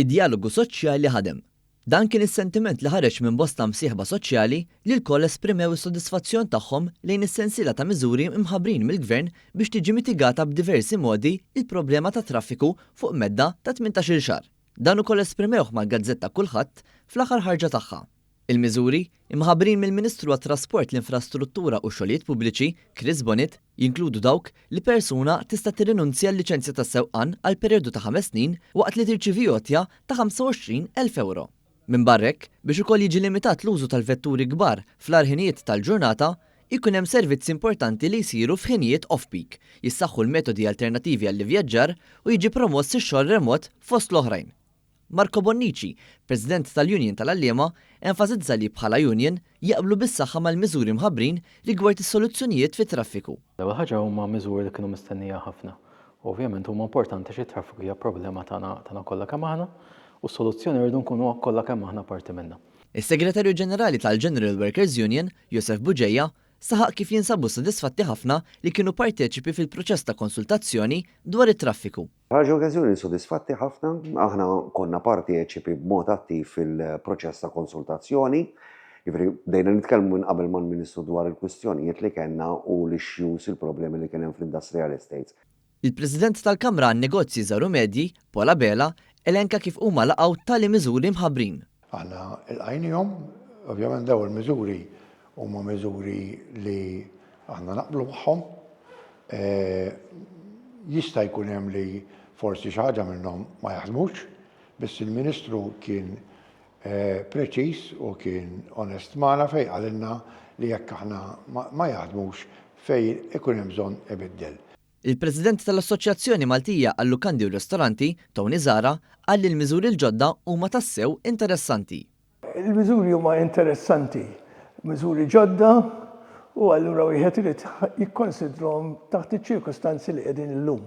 Id-djalogu soċjali ħadem. Dan kien is-sentiment li ħareġ minn bosta msieħba soċjali li lkoll esprimew is-sodisfazzjon tagħhom lejn is-sensiela ta' miżuri mħabbrin mill-Gvern biex tiġi mitigata b'diversi modi l-problema tat-traffiku fuq medda ta' 18-il xahar. Dan ukoll esprimewh mal-gazzetta Kullħadd fl-aħħar ħarġa tagħha. Il-miżuri, imħabbrin mill-Ministru għat-Trasport, l-Infrastruttura u x-Xogħlijiet Pubbliċi, Chris Bonett, jinkludu dawk li persuna tista' tirrinunzja l-liċenzja tas-sewqan għal perjodu ta' ħames snin waqt li tirċievi għotja ta' 25,000 ewro. Minbarra hekk, biex ukoll jiġi limitat l-użu tal-vetturi kbar fl-agħar ħinijiet tal-ġurnata, ikun hemm servizzi importanti li jsiru f'ħinijiet off-peak, jissaħħu l-metodi alternattivi għall-ivvjaġġar u jiġi promoss ix-xogħol remot fost l-oħrajn. Marco Bonnici, President tal-Union tal-Għalliema, enfasizza li bħala union jaqblu bis-saħħa mal-miżuri mħabbrin rigward is-soluzzjonijiet fit-traffiku. L-ewwel ħaġa huma miżuri li kienu mistennija ħafna. U ovvjament huma importanti għax it-traffiku hija problema tagħna tagħna kollha kemm aħna u s-soluzzjoni rridu nkunu kollha kemm aħna parti minnha. Is-Segretarju Ġenerali tal-General Workers Union, Josef Bugeja, saħaq kif jinsabu sodisfatti ħafna li kienu parteċipi fil-proċess ta' konsultazzjoni dwar it-traffiku. Bħala Ġorgeżjoni sodisfatti ħafna, aħna konna parteċipi b'mod attiv fil-proċess ta' konsultazzjoni, jiġifieri bdejna nitkellmu minn qabel mal-Ministru dwar il-kwistjonijiet li kellna u l-issues, il-problemi li kien hemm fl-industrial estates. Il-President tal-Kamra għan-Negozji Żgħar u Medji, Paul Abela, elenka kif huma laqgħu tali miżuri mħabbrin. Aħna lqajniehom, ovvjament dawn il-miżuri huma miżuri li aħna naqblu magħhom. Jista' jkun hemm li forsi xi ħaġa minnhom ma jaħdmux, biss il-Ministru kien preċiż u kien onest magħna fejn qalilna li jekk aħna ma jaħdmux fejn ikun hemm bżonn ibiddel. Il-President tal-Assoċjazzjoni Maltija għal-Lukandi u r-Ristoranti, Tony Zahra, qal li l-miżuri l-ġodda huma tassew interessanti. Il-miżuri huma interessanti, miżuri ġodda u allura wieħed irid jikkonsidrhom taħt iċ-ċirkustanzi li qegħdin illum.